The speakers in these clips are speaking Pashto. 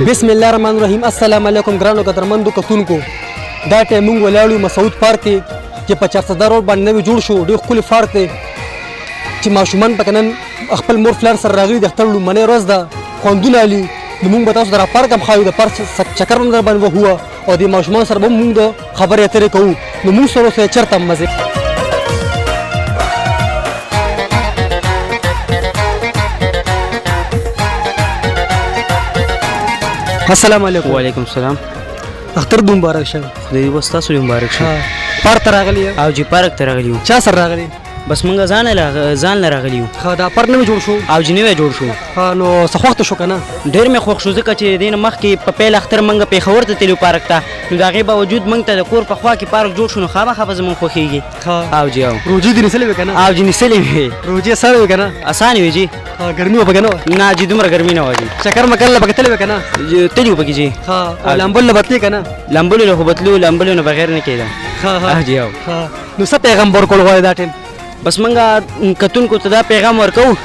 بسم الله الرحمن الرحیم. السلام علیکم ګرانو قدرمندو کتونکو. دا ټایم مونږ ولاړ یو مسعود پارک کې چې په چارسده روډ باندې نوی جوړ شو. ډېر ښکلی پارک دی چې ماشومان پکې نن خپل مور پلار سره راغلي. د اختر لومړنۍ ورځ ده، خوندونه الي. نو مونږ به تاسو د پارک هم ښایو، د پارک چکر هم در باندې وهو او د ماشومان سره به مونږ د خبرې اترې کوو. نو مونږ سره اوسئ، چېرته هم مه ځئ. السلام علیکم. وعلیکم السلام. اختر دې مبارک شه. خدای دې وستاسو دې مبارک شه. پارک ته راغلی یې؟ او جی، پارک ته راغلی یو. چا سره راغلی؟ بس مونږ ځان له راغلی یو. ښه، دا پارک نوی جوړ شو؟ او جی، نوی جوړ شو. ښه، نو څه خوښ شو که نه؟ ډېر مې خوښ شو، ځکه چې دې نه مخکې په پیل اختر مونږ پېښور ته تللو پارک ته، نو د هغې باوجود مونږ ته د کور په خوا کې پارک جوړ شو، نو خامخا به زمونږ خوښېږي. ښه. او جی، او روژې دې نیسلې وې که نه؟ او جی، نیسلې وې. روژې اسانه وې که نه؟ اسانې وې جی. ښه، ګرمي وه پکې نه وه؟ نه جی، دومره ګرمي نه وه جی. چکر مکر له پکې تللی وې که نه؟ تلي وو پکې جی. ښه، او لامبل له به تلې که نه؟ لامبلو له خو به تلو، لامبلو نه بغیر نه کېده. ښه ښه. او جی، او ښه، نو څه پیغام به ورکول غواړې دا ټایم؟ بس مونږ کتونکو ته دا پیغام ورکوو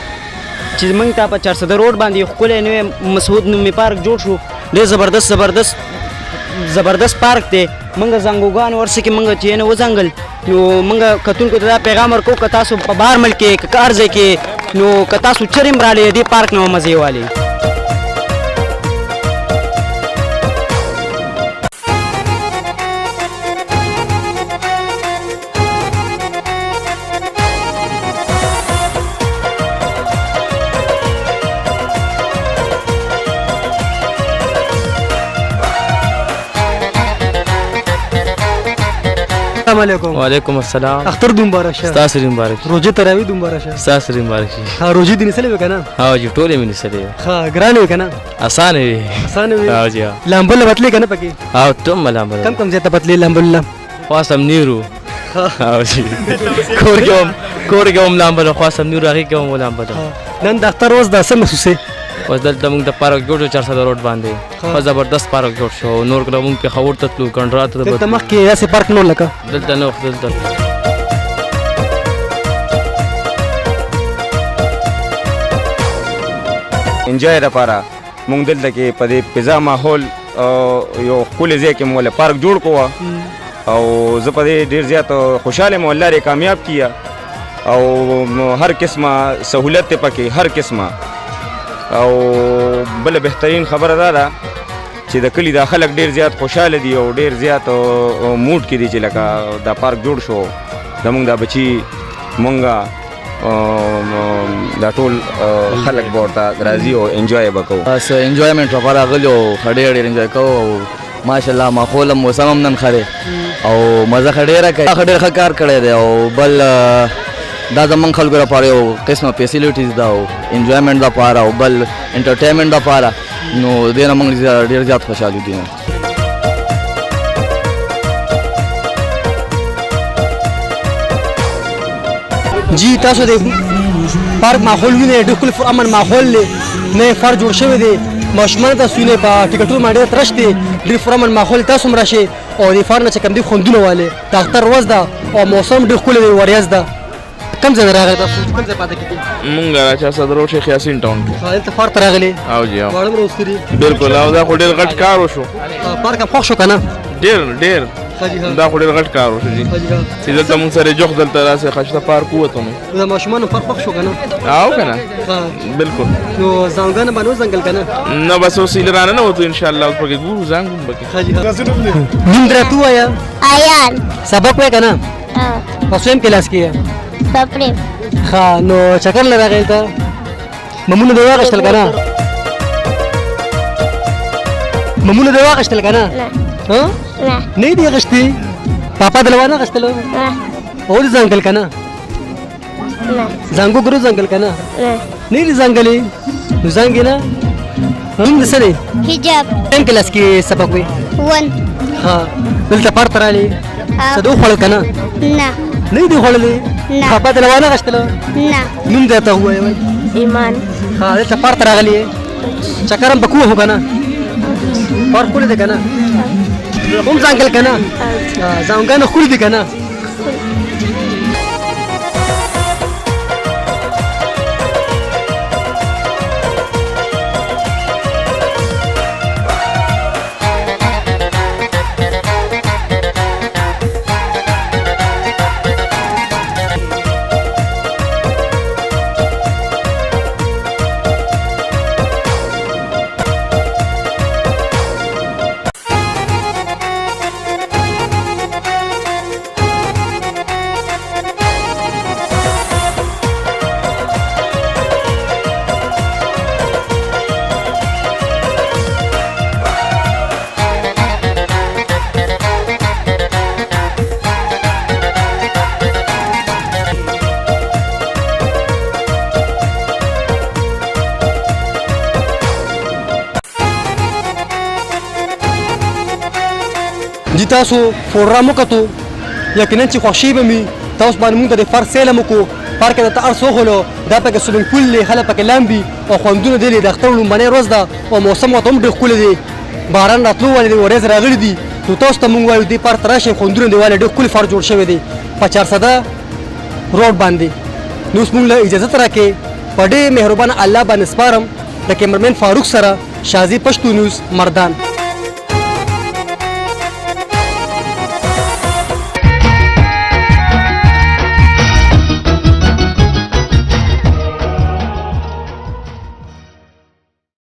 چې مونږ ته په چارسده روډ باندې یو ښکلی نوی مسعود نومې پارک جوړ شو. ډېر زبردست زبردست زبردست پارک دی. مونږ زنګوګان ورسې کې مونږ چې نه وځنګل. نو مونږ کتونکو ته دا پیغام ورکوو که تاسو په بهر ملک کې که هر ځای کې، نو که تاسو چېرې هم رالئ، دې پارک نه مزې والئ. السلام علیکم. وعلیکم السلام. اختر دې مبارک شه. ستاسو دې مبارک شه. روژه تراوی دې مبارک شه. ستاسو دې مبارک شه. ښه، روژې دې نیسلې وې که نه؟ ها جی، ټولې مې نیسلې وې. ښه، ګرانې وې که نه؟ اسانه وې. اسانه وې؟ ها جی. لامبل له به تلې که نه پکې؟ ها، ټول لامبل. کم کم ځای ته به تلې لامبل له؟ خاصم نیرو. ها جی، کور کې هم لامبل، خاصم نیرو هغې کې هم ولامبل. نن د اختر ورځ ده، څه محسوسې؟ اوس دلته موږ د پارک جوړ شو چارسده روډ باندې، ښه زبردست پارک جوړ شو. نور کله موږ پېښور ته تلو، کنډرا ته. دلته مخکې داسې پارک نه و لکه؟ دلته نه، دلته. انجوای لپاره مونږ دلته کې په دې فضا ماحول یو ښکلی ځای کې مو له پارک جوړ کوه او زه په دې ډېر زیات خوشحاله یم. الله دې کامیاب کړي او هر قسمه سهولت دی پکې، هر قسمه. او بله بهترین خبره دا ده چې د کلي دا خلک ډېر زیات خوشحاله دي او ډېر زیات موډ کې دي چې لکه دا پارک جوړ شو، زمونږ دا بچي، مونږ دا ټول خلک به ورته راځي او انجوای به کوو. بس انجوایمنټ لپاره راغلی او ښه ډېر ډېر انجوای کوو او ماشاءالله ماحول هم موسم هم نن ښه دی او مزه ښه ډېره کوي. ښه ډېر ښه کار کړی دی او بل دا زمونږ خلکو لپاره یو قسمه فیسیلیټیز ده او انجوایمنټ لپاره او بل انټرټینمنټ لپاره، نو دې نه موږ ډېر زیات خوشحال یو دې نه. جی، تاسو د پارک ماحول وینئ، ډېر ښکلی امن ماحول دی. نوی پارک جوړ شوی دی، ماشومان تاسو وینئ په ټکټونو باندې ډېر ترش دی. ډېر پرامن ماحول، تاسو هم راشئ او د پارک نه چې کوم دی خوندونه والئ. د اختر ورځ ده او موسم ډېر ښکلی دی، وریځ ده. کوم ځای نه راغلی تاسو؟ کوم ځای پاتې کېږي؟ مونږ را چارسده روډ شیخ یاسین ټاون کې. ښه، دلته پارک ته راغلي؟ او جی، او. واړه هم راوستي دي. بالکل، او دا خو ډېر غټ کار وشو. پارک هم خوښ شو که نه؟ ډېر ډېر. ښه جي، ښه. دا خو ډېر غټ کار وشو جي. ښه جي، ښه. چې دلته مونږ سره جوخت دلته داسې ښایسته پارک ووتو. نو د ماشومانو پارک خوښ شو که نه؟ او که نه؟ ښه. بالکل. نو زنګانه باندې وځنګل که نه؟ نه، بس اوس ایله رانه نه وتو، انشاءالله اوس پکې ګورو، ځان ګورو پکې. ښه جي، ښه. نوم دې راته ووایه. ایان. سبق وایې که نه؟ په څویم کلاس کې یې؟ پپړې. ښه، نو چکر له راغی ته ممونه دې واخیستل که نه؟ ممونه دې واخیستل که نه؟ نه. ها؟ نه. نه دي اخیستي؟ پاپا دې له وانه اخیستل؟ نه. او دې ځنګل که نه؟ نه. زنګو ګرو ځنګل که نه؟ نه. نه دي ځنګلې؟ نو ځنګې نه؟ نوم دې څه دی؟ حجاب. کوم کلاس کې سبق وایې؟ ون. ښه، دلته پارک ته راغلې، څه دې وخوړل که نه؟ نه. نه دي خوړلې؟ نه. پاپا دې له وانه اخیستل؟ نه. نوم دې راته ووایه. ایمان. ښه، دلته پارک ته راغلې، چکر هم پکې ووهو که نه؟ پارک ښکلی دی که نه؟ هم ځنګل که نه؟ ځنګلونه ښکلي دي که نه؟ جی تاسو فورام وکتو، یقینا چې خوښ شي به مي تاسو باندې. مونږ ته د پارک سیل هم وکړو، پارک کې درته هر څه وښولو. دا پکې سویمنګ پول دی، خلک پکې لامبي او خوندونه دی. د اختر لومړنۍ ورځ ده او موسم ورته هم ډېر ښکلی دی، باران راتلو والې دی، ورېځ راغلي دي. نو تاسو ته مونږ وایو دې پارک ته راشئ، خوندونه دی والې. ډېر ښکلی پارک جوړ شوی دی په چارسده روډ باندې. نو اوس مونږ له اجازت راکړئ، په ډېر مهربان الله باندې سپارم. د کیمرمین فاروق سره شازي، پښتو نیوز، مردان.